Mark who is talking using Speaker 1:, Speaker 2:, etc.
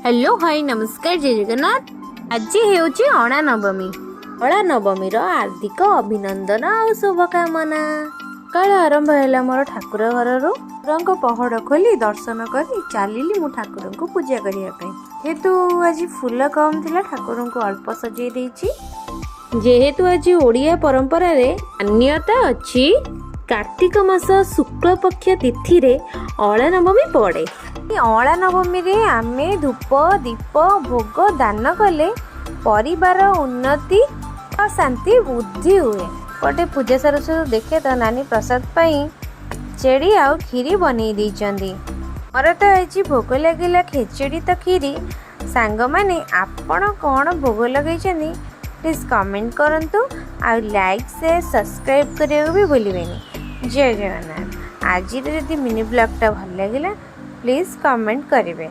Speaker 1: Hello, high, ନମସ୍କାର, ଜୟ ଜଗନ୍ନାଥ। ଆଜି ହେଉଛି ଅଁଳା ନବମୀ। ଅଁଳା ନବମୀର ହାର୍ଦ୍ଦିକ ଅଭିନନ୍ଦନ ଆଉ ଶୁଭକାମନା। ସକାଳ ଆରମ୍ଭ ହେଲା ମୋର ଠାକୁର ଘରରୁ। ଠାକୁରଙ୍କ ପହଡ଼ ଖୋଲି ଦର୍ଶନ କରି ଚାଲିଲି ମୁଁ ଠାକୁରଙ୍କୁ ପୂଜା କରିବା ପାଇଁ। ଯେହେତୁ ଆଜି ଫୁଲ କମ୍ ଥିଲା, ଠାକୁରଙ୍କୁ ଅଳ୍ପ ସଜେଇ ଦେଇଛି। ଯେହେତୁ ଆଜି ଓଡ଼ିଆ ପରମ୍ପରାରେ ମାନ୍ୟତା ଅଛି, କାର୍ତ୍ତିକ ମାସ ଶୁକ୍ଳପକ୍ଷ ତିଥିରେ ଅଁଳା ନବମୀ ପଡ଼େ। ଅଁଳା ନବମୀରେ ଆମେ ଧୂପ, ଦୀପ, ଭୋଗ ଦାନ କଲେ ପରିବାର ଉନ୍ନତି ଓ ଶାନ୍ତି ବୃଦ୍ଧି ହୁଏ। ପଟେ ପୂଜା ସରୁ ସରୁ ଦେଖେ ତ ନାନୀ ପ୍ରସାଦ ପାଇଁ ଖେଚେଡ଼ି ଆଉ କ୍ଷୀରି ବନେଇ ଦେଇଛନ୍ତି। ମୋର ତ ଆଜି ଭୋଗ ଲାଗିଲା ଖେଚେଡ଼ି ତ କ୍ଷୀରି। ସାଙ୍ଗମାନେ, ଆପଣ କ'ଣ ଭୋଗ ଲଗେଇଛନ୍ତି, ପ୍ଲିଜ୍ କମେଣ୍ଟ କରନ୍ତୁ ଆଉ ଲାଇକ୍, ସେୟାର, ସବସ୍କ୍ରାଇବ୍ କରିବାକୁ ବି ଭୁଲିବେନି। ଜୟ ଜଗନ୍ନାଥ। ଆଜିର ଯଦି ମିନି ବ୍ଲଗ୍ଟା ଭଲ ଲାଗିଲା, ପ୍ଲିଜ୍ କମେଣ୍ଟ କରିବେ।